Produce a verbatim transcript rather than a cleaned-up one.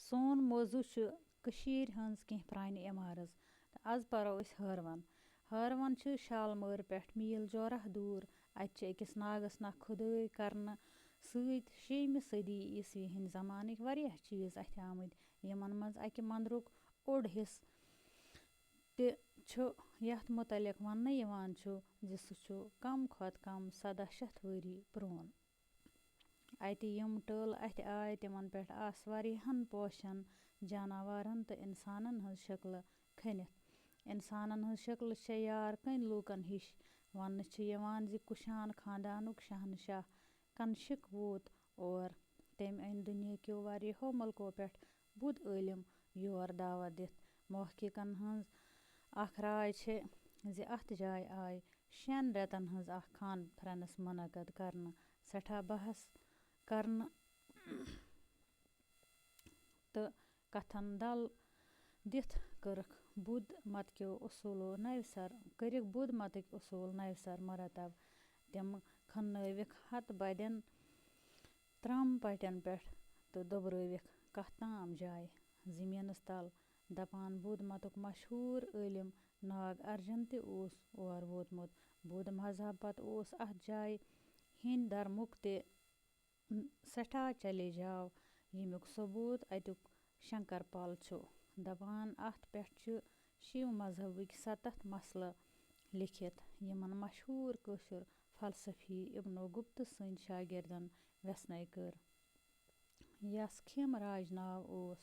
سون موضوع چھُ کٔشیٖرِ ہٕنٛز کینٛہہ پرٛانہِ عمارژ۔ تہٕ از پرو أسۍ ہٲروَن۔ ہٲروَن چھُ شالمٲرِ پٮ۪ٹھ میٖل جورہ دوٗر۔ اَتہِ چھِ أکِس ناگس نکھ کھُدٲے کرنہٕ سۭتۍ شیٚیِمہِ صدی عیسوی ہٕنٛدۍ زمانٕکۍ واریاہ چیٖز اَتھِ آمٕتۍ، یِمن منٛز اَکہِ مندرُک اوٚڑ حصہٕ تہِ چھُ، یَتھ مُتعلق وننہٕ یِوان چھُ زِ سُہ چھُ کم کھۄتہٕ کم سَداہ شیٚتھ ؤری پرٛون۔ اَتہِ یِم ٹٲلہٕ اَتھِ آے، تِمن پٮ۪ٹھ آسہٕ واریاہن پوشن، جاناوارن تہٕ اِنسانن ہٕنٛز شکلہٕ کھٔنِتھ۔ اِنسانن ہٕنٛز شکلہٕ چھےٚ یار کٔنۍ لوٗکن ہِش۔ وننہٕ چھُ یِوان زِ کُشان خاندانُک شہنشاہ کنشک ووت اور۔ تٔمۍ أنۍ دُنیا کیو واریاہو مُلکو پٮ۪ٹھ بُدھ عٲلِم یور دعوت دِتھ۔ محققن ہٕنٛز اکھ راے چھےٚ زِ اَتھ جایہِ آیہِ شٮ۪ن رٮ۪تن ہٕنٛز اکھ کانفرنس منعقد کرنہٕ، سٮ۪ٹھاہ بحث کرنہٕ تہٕ کتھن دل دِتھ کٔرٕکھ بُدھ مت کیو اصوٗلو نوِ سر، کٔرِکھ بُدھ متٕکۍ اصوٗل نوِ سر مرتب۔ تِم کھننٲوِکھ ہتہٕ بدٮ۪ن ترٛام پٹٮ۪ن پٮ۪ٹھ تہٕ دۄبرٲوِکھ کتھ تام جایہِ زٔمیٖنس تل۔ دپان بُدھ متُک مشہوٗر عٲلِم ناگ ارجن تہِ اوس اور ووتمُت۔ بُدھ مذہب پتہٕ اوس اتھ جایہِ ہیٚنٛدۍ درمُک تہِ سٮ۪ٹھاہ چیلنج آو، ییٚمیُک ثبوٗت اَتیُک شنکر پل چھُ۔ دپان اَتھ پٮ۪ٹھ چھِ شیو مذہبٕکۍ ستتھ مسلہٕ لیکھِتھ، یِمن مشہوٗر کٲشُر فلسفی ابنو گپت سٕنٛدۍ شاگردن وٮ۪ژھنَے کٔر۔ یَس کھیم راج ناو اوس،